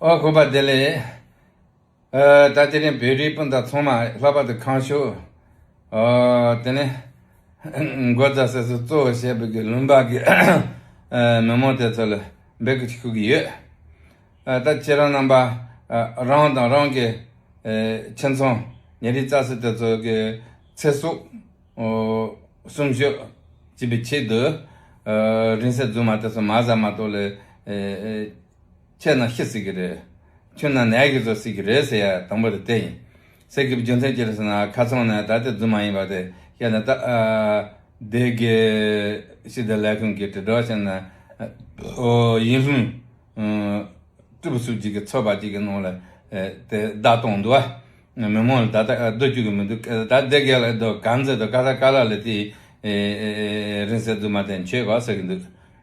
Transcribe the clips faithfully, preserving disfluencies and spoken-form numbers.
ཨོ་ཁོ་པ་བདེ་ལེགས། ཨ་ད་དེ་རིང་བོད་རིགས་སྤུན་ཟླ་ཚང་མ་ལྷག་པར་དུ་ཁམས་ཕྱོགས། ཨ་དེ་ནས་འགོ་བཙུགས་སེ་སུ་གཙོ་བོ་བྱས་པའི་གི་ལུང་པ་གི་ཨ་མི་མང་དེ་ཚོ་ལ་འབོད་སྐུལ་ཞུ་གི་ཡོད། ཨ་ད་ཁྱེད་རང་རྣམ་པ་ཨ་རང་དང་རང་གི་ཨ་ཁྱིམ་ཚང་ཉེ་རིང་བཙག་འཛུགས་དེ་ཚོ་གི་ཚེ་སྲོག་ཨོ་སྲུང་སྐྱོབ་བྱེད་པའི་ཆེད་དུ། ཨ་རིང་བསྲེལ་རྫུན་མ་དེ་ཚོ་མ་ཟ་མ་གཏོགས་ལས་ཨེ་ཨེ་ཁྱེད་རྣམས་ཤི་སྲིད་ཀྱི་རེད། ཁྱོད་རྣམས་ནད་ཀྱིས་གསོ་སྲིད་ཀྱི་རེད་ཟེར་ཡ་དང་པོ་དེ་དེ་ཡིན། ཟེར་གྱི་རྒྱུ་མཚན་ཅི་རེད་ཟེར་ན། ཁ་སང་ནས་ད་ལྟ་རྫུན་མ་ཡིན་པ་དེ་བཤད་ན། ད་ཨ་སྡེ་དགེ་ཕྱི་དྲིལ་ལས་ཁུངས་ཀྱི་དྲིལ་བསྒྲགས་བྱས་ན། ཨོ་ཡིན་ལྷུན་ཨ་སྤྲུལ་སྐུ་ཅིག་གི་ཚོགས་པ་ཅིག་གི་ནང་ལ་ཨེ་དེ་བརྡ་གཏོང་འདུག་ཨ། མི་མང་ལ་ད་ལྟ་སྡོད་བཅུག་གི་མི་འདུག་ད་སྡེ་དགེ་ལ་སྡོད་གང་ཚེ་དང་ཀ་ས་ཀ་ལ་ལ་དེ་ཨེ་ཨེ་ཨེ་རིང་བསྲེལ་རྫུན་མ་དེ་མཆོད་གོ་ཟེར་གི་འདུག་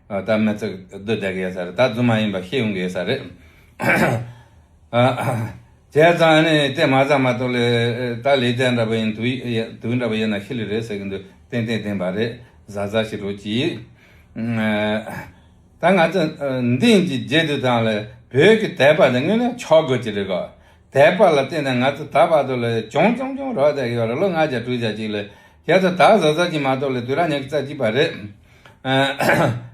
ད་མི་ཚོ་སྡོད་བསྡད་གི་ཡོད་ས་རེད། ད་རྫུན་མ་ཡིན་པ་ཤེས་ཡོང་གི་ཡོད་ས་རེད། བྱས་ཙང་ནི་དེ་མ་ཟ་མ་གཏོགས་ལས་ད་ལས་དོན་འདྲ་པོ་ཡིན་དུས་དུས་འདྲ་པོ་ཡིན་ན་ཤི་ལི་རེད་ཟེར་གི་འདུག་ཏན་ཏན་བདེན་པ་རེད། ཟ་ཟ་ཞིག་རོགས་གྱིས། ད་ང་ཚོ་འདི་ཡིན་གྱི་རྗེས་དུ་དང་ལས་བོད་ཀྱི་དད་པ་འདི་དངོས་གནས་ཆག་དགོས་ཀྱི་རེད་གོ། དད་པ་ལ་བརྟེན་ནས་ང་ཚོ་ད་བར་དུ་ལ་ཅུང་ཅུང་ཅུང་རག་བསྡད་ཡོད་རེད། ལོ་ལྔ་བརྒྱ་དྲུག་བརྒྱ་ཅིག་ལ་ཁྱེད་ཚོ་ད་བཟོ་ས་ཅིག་མ་གཏོགས་ལ་དུས་རབས་ཉི་ཤུ་རྩ་གཅིག་པ་རེད།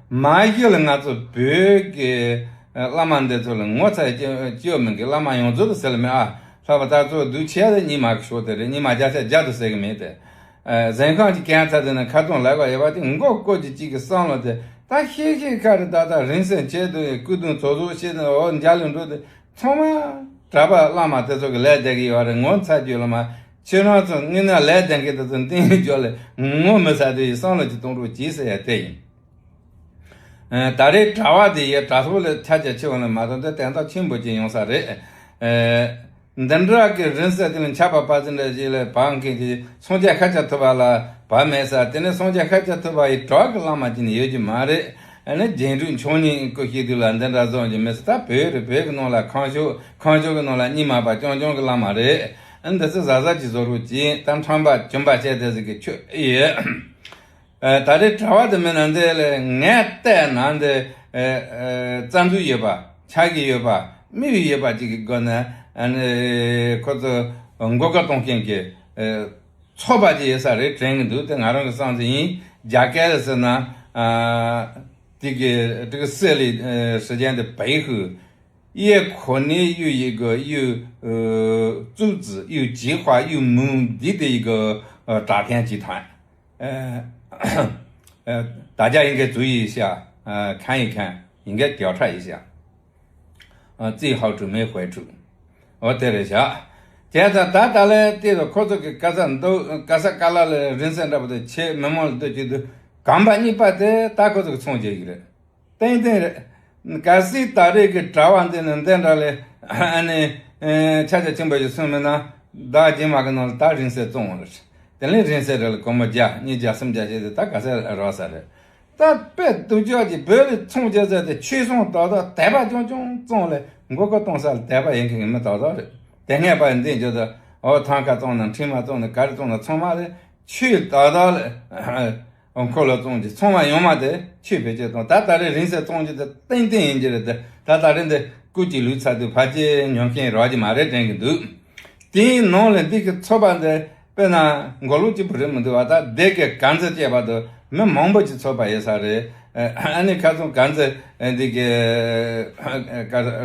མ་གཞི་ལ་ང་ཚོ་བོད་ཀྱི་བླ་མ་འདི་ཚོ་ལ་ངོ་ཚ་ཅི་ཅི་ཡོད་མིན་གྱི་བླ་མ་ཡོངས་རྫོགས་དུ་ཟེར་ལ་མེད་ཨ། ལྷག་པར་ད་ཚོ་སྡུག་ཆེ་ཡ་དེ་གཉིས་མ་གི་ཤོག་དེ་རེད། གཉིས་མ་བརྒྱ་ཆ་བརྒྱ་དུ་ཟེར་གི་མེད་དེ། གཟན་ཁང་གི་གན་ཚ་དེ་ན་ཁ་ཏོན་ལག་པ་ཡོད་པ་དེ་མགོ་བསྐོར་གྱི་གཅིག་གི་བསམ་བློ་དེ་ད་ཤེས་ཤེས་ཁ་རེ་ད་ད་རིང་སེམས་ཆེད་དུ་སྐུ་གདུང་ཚོགས་གཙོ་བྱས་ནས་འོ་མཇལ་ལུང་འགྲོ་དེ། ཚང་མ་གྲྭ་པ་བླ་མ་དེ་ཚོ་གི་ལས་བསྡད་གི་ཡོད་རེད། ངོ་ཚ་རྒྱུ་བླ་མ་ཁྱེད་རང་ཚོ་དངོས་གནས་ལས་བསྡད་མཁན་དེ་ཚོ་འདི་འཇོག་ལས་ངོ་མི་ཚ་དེ་ཡི་བསམ་བློ་ཅིག་གཏོང་རོགས་གྱིས་ཟེར་ཡ་དེ་ཡིན། ད་རེས་གྲྭ་པ་དེ་ཡི་གྲྭ་ཚོགས་ལས་ཆ་རྒྱ་ཆེ་བ་ལས་མ་གཏོགས་དེ་དན་རྟགས་ཆེན་པོ་ཅིག་ཡོང་ས་རེད། འདི་འདྲ་གི་རིང་བསྲེལ་དེ་ལ་ཆགས་པ་པ་ཙི་འདྲ་ཞིག་ལ་བག་མཁན་གྱི་སངས་རྒྱས་ཤཱཀྱ་ཐུབ་པ་ལ་བག་མེད་ས། དེ་ནས་སངས་རྒྱས་ཤཱཀྱ་ཐུབ་པ་ཡི་གྲོགས་ཀྱི་བླ་མ་ཅིག་ནི་ཡོད་ཀྱི་མ་རེད། ཨ་ནི་རྒྱན་དྲུག་མཆོག་གཉིས་སྐུ་གཤེགས་དུས་ལ་འདི་འདྲ་བཟོ་རྒྱུ་མེད་ས། ད་བོད་རེད། བོད་ཀྱི་ནང་ལ་ཁམས་ཕྱོགས་ཁམས་ཕྱོགས་ཀྱི་ནང་ལ་རྙིང་མ་པ་རྐྱང་རྐྱང་གི་བླ་མ་རེད། ཨ་འདི་ཚོ་ཟ་ཟ་ཅིག་བཟོ་རོགས་གྱིས། ད་ཁྲམ་པ་གྱོན་པ་བྱས་དེ་ཟིག་གི་ཆོས་ཡོད། ཨ་ད་རེས་གྲྭ་པ་དེ་མིན་ན་འདི་ལས་ངས་བལྟས་ན་འདི་ཨ་ཨ་རྩ་འཛུགས་ཡོད་པ་ཆགས་ཀྱི་ཡོད་པ་དམིགས་ཡུལ་ཡོད་པ་ཅིག་གི་སྒོ་ནས། ཨ་ནི་ཁོ་ཚོ་མགོ་སྐོར་གཏོང་མཁན་གྱི་ཨ་ཚོགས་པ་ཅིག་ཡོད་ས་རེད་དྲན་གྱི་འདུག་དེ་ང་རང་གི་བསམ་ཚུལ་ཡིན། རྒྱ་སྐད་ལ་ཟེར་ན་ཨ་དེ་གི་这个设立ཨ时间的北后 约可能有一个有呃组织、有计划、有目的的一个呃诈骗集团。呃呃，大家应该注意一下，呃，看一看，应该调查一下，呃，最好准备回去。我对了一下，现在大大来对着科这个嘎萨都嘎萨嘎啦的人生这不得切，慢慢的就都干巴你把这大概这个冲击一个。 ཏན་ཏན་རེད། གལ་སྲིད་ད་རེས་ཀྱི་གྲྭ་པ་འདི་ནི་འདི་འདྲ་ལས་ཨ་ནི་ཨེ་ཆ་ཆ་ཆེན་པོ་ཞིག་སོང་མིན་ན། ཟླ་རྗེས་མ་གི་ནང་ལ་ད་རིང་བསྲེལ་བཙོང་བ་རེད། དེ་ལས་རིང་བསྲེལ་རེ་ལ་སྒོར་མོ་བརྒྱ་ཉིས་བརྒྱ་སུམ་བརྒྱ་བྱས་ཏེ་ད་ག་ཚད་རག་ས་རེད། ད་དཔེ་སྡུག་ཅག་གི་བོད་ལ་ཚོང་རྒྱག་ས་དེ་ཆོས་སྲུང་ཏག་ཏག་དད་པ་ཅུང་ཅུང་བཙོང་ལས་མགོ་སྐོར་གཏོང་ས་ལ་དད་པ་ཡིན་མཁན་གྱི་མི་ཏག་ཏག་རེད། དེ་སྔས་པ་འདི་འཇོག་ད་འོ་ཐང་ཀ་བཙོང་ན་འཕྲིན་མ་བཙོང་ན་ག་རེ་བཙོང་ན་ཚང་མ་རེད། ཆོས་ཏག་ཏག་ལས། འཁོར་ལོ་བཙོང་རྒྱུ་ཚང་མ་ཡོང་མ་དེ་ཆོས་བེད་སྤྱོད་གཏོང་། ད་ད་རེས་རིང་བསྲེལ་བཙོང་རྒྱུ་དེ་ཏན་ཏན་ཡིན་གྱི་རེད་དེ། ད་ད་རེས་འདི་སྐུ་གཅིག་ལུས་ཚར་དུས་ཕལ་ཆེར་ཉོ་མཁན་རག་གི་མ་རེད་དྲན་གྱི་འདུག་དེའི་ནང་ལ་འདི་གི་ཚོགས་པ་འདི་དཔེར་ན་མགོ་ལོག་གཅིག་པུ་རེད་མི་འདུག་བ། ད་སྡེ་དགེ་དཀར་མཛེས་བཅས་པ་དུ་མི་མང་པོ་ཅིག་ཚོགས་པ་ཡོད་ས་རེད། ཨ་ནི་ཁ་སང་དཀར་མཛེས་འདི་གི་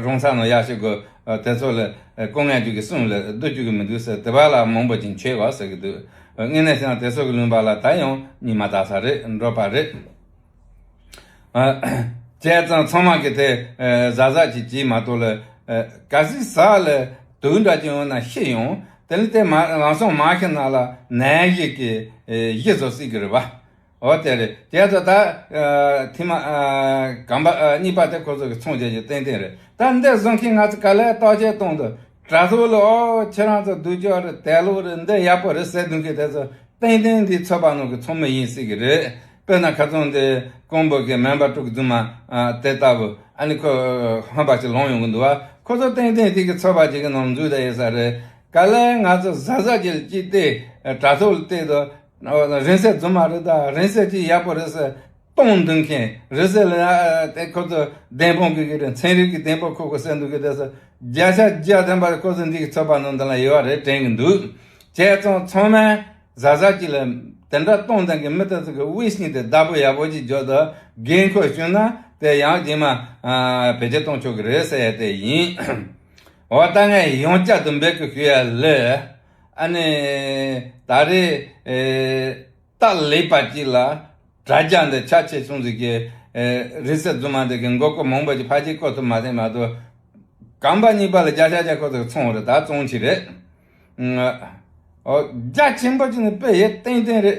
རོང་ཚ་ནང་ཡར་ཞིག་དགོས། དེ་ཚོ་ལ་སྐུ་ངལ་རྒྱུ་གི་གསུང་ལ་སྡོད་རྒྱུ་གི་མི་འདུག་ཟེར། དེ་བ་ལ་མང་པོ་ཅིག་མཆོད་བ་ཟེར་གི་འདུག་དངོས་གནས་བྱས་ན་དེ་ཚོ་གི་ལུང་པ་ལ་ད་ཡང་ཉི་མ་ལྟ་ས་རེད། འགྲོ་པ་རེད། བྱས་ཙང་ཚང་མ་གི་དེ་གཟབ་གཟབ་ཅིག་བྱེད་མ་གཏོགས་ལ་གལ་སྲིད་ཟ་ལ་དུག་འདྲ་ཅིག་ཡོང་ན་ཤི་ཡོང་། དེ་ལ་དེ་མ་ལམ་སང་མ་ཤི་ན་ལ་ནད་གཞི་གི་གཞི་བཟོ་སྲིད་གི་རེད་བ། འོ་དེ་རེད། དེ་ཚོ་ད་ཐེངས་མ་གམ་པ་གཉིས་པ་དེ་ཁོ་ཚོ་གི་ཚོང་རྒྱག་རྒྱུ་ཏན་ཏན་རེད། ད་འདི་བཟོ་མཁན་ང་ཚོ་ག་ལེར་བརྟག་དཔྱད་གཏོང་དུས་གྲྭ་ཚོགས་ལ་ཨོ་ཁྱེད་རང་ཚོ་སྡུག་ཅག་རེད། དལ་ལོ་རེད། འདི་ཡག་པོ་རེད་ཟེར་འདུག་མཁན་དེ་ཚོ་ཏན་ཏན་འདི་ཚོགས་པ་ནང་གི་ཚོགས་མི་ཡིན་སྲིད་གི་རེད། དཔེར་ན་ཁ་སང་འདི་ཀོང་པོ་གི་སྨན་པ་ཕྲུ་གུ་རྫུན་མ་དེ་ལྟ་བུ་ཨ་ནི་ཁོ་ཧམ་པ་ཞིག་ལོང་ཡོང་གི་འདུག་བ། ཁོ་ཚོ་ཏན་ཏན་དེ་གི་ཚོགས་པ་ཅིག་གི་ནང་འཛུལ་བསྡད་ཡོད་ས་རེད། ག་ལེར་ང་ཚོ་གཟབ་གཟབ་ཅིག་ལ་ཅིག་བལྟས་དྲ་ཐོག་ལ་བལྟས་དུས། རིང་བསྲེལ་རྫུན་མ་རེད་ད། རིང་བསྲེལ་གྱི་ཡག་པོ་རེད་ཟེར། གཏོང་འདུག་མཁན་རི་སེ་ལ་དེ་ཁོ་ཚོ་བདེན་དཔང་གི་གི་རེད། ཚན་རིག་གི་བདེན་དཔང་ཁོ་ཁོ་གསལ་འདུག་གི། དེ་ཚོ་བརྒྱ་ཆ་བརྒྱ་ཐམ་པ་ཁོ་ཚོ་འདི་གི་ཚོད་དཔག་ནང་དུ་ལ་ཡོད་རེད་དྲན་གི་འདུག་བྱས་ཙང་ཚང་མས་གཟབ་གཟབ་ཅིག་ལ་དེ་འདྲ་གཏོང་སྟངས་ཀྱི་མི་དེ་ཚོ་གི་དབྱེ་གཉིས་དེ་བདག་པོ་ཡག་པོ་ཅིག་རྒྱོབ་དང་འགན་ཁུར་བཅུག་ན་དེ་ཡང་རྗེས་མ་བེད་སྤྱོད་གཏོང་ཆོག་གི་རེད་ཟེར་ཡ་དེ་ཡིན། འོ་ད་ངས་ཡང་བསྐྱར་དུ་འབོད་སྐུལ་ཞུ་ཡ་ལས། ཨ་ནི་ད་རེས་ཨེ། སྟབས་ལེགས་པ་ཅིག་ལ་དྲ་རྒྱ་འདི་ཆ་ཆེ་ཆུང་ཟིག་གི་ཨེ། རི་སེ་རྫུན་མ་འདི་གི་མགོ་སྐོར་མང་པོ་ཅིག་ཕལ་ཆེར་སྐོར་ཐུབ་མ་རེད་མ་གཏོགས། གོམ་པ་གཉིས་པ་ལ་བརྒྱ་ཆ་བརྒྱ་ཁོ་ཚོ་ཚོང་རེད། ད་ཚོང་ཆེ་རེད། ཨོ། རྒྱ་ཆེན་པོ་ཅིག་ནི་དཔེ་ཡེ་ཏན་ཏན་རེད།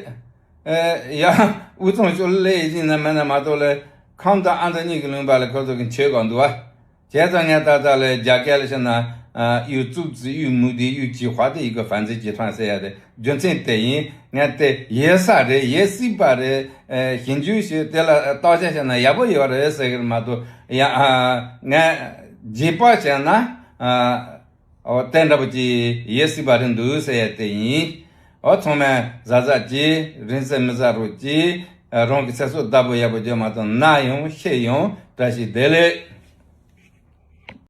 ཨེ། ཡ། དབུས་གཙང་ཕྱོགས་ལ་ཡིན་ན་མེད་ན་མ་གཏོགས་ལས་ཁམས་དང་ཨ་མདོ་གཉིས་ཀྱི་ལུང་པ་ལ་ཁོ་ཚོ་གི་མཆོད་གོ་འདུག་བ། བྱས་ཙང་ངས་ད་ལྟ་ལས་རྒྱ་སྐད་ལ་བཤད་ན། ཨ། 有组织、有目的、有计划的一个犯罪集团ཟེར་ཡ་དེ་རྒྱུ་མཚན་དེ་ཡིན། ངས་དེ་ཡོད་ས་རེད། ཡོད་སྲིད་པ་རེད། ཨེ། ཞིབ་འཇུག་བྱས་དེ་ལ་བརྟག་དཔྱད་བྱས་ན་ཡག་པོ་ཡོད་རེད་ཟེར་གི་རེད་མ་གཏོགས། ཡང་ཨ། ངས་རྗེས་དཔག་བྱས་ན། ཨ། འོ། དེ་འདྲ་པོ་ཅིག་ཡོད་སྲིད་པ་རེད་འདུག་ཟེར་ཡ་དེ་ཡིན། འོ། ཚང་མས་གཟབ་གཟབ་གྱིས། རིང་བསྲེལ་མི་ཟ་རོགས་གྱིས། རང་གི་ཚེ་སྲོག་བདག་པོ་ཡག་པོ་རྒྱོབ་མ་གཏོགས། ན་ཡང་ཤི་ཡང་བཀྲ་ཤིས་བདེ་ལེགས།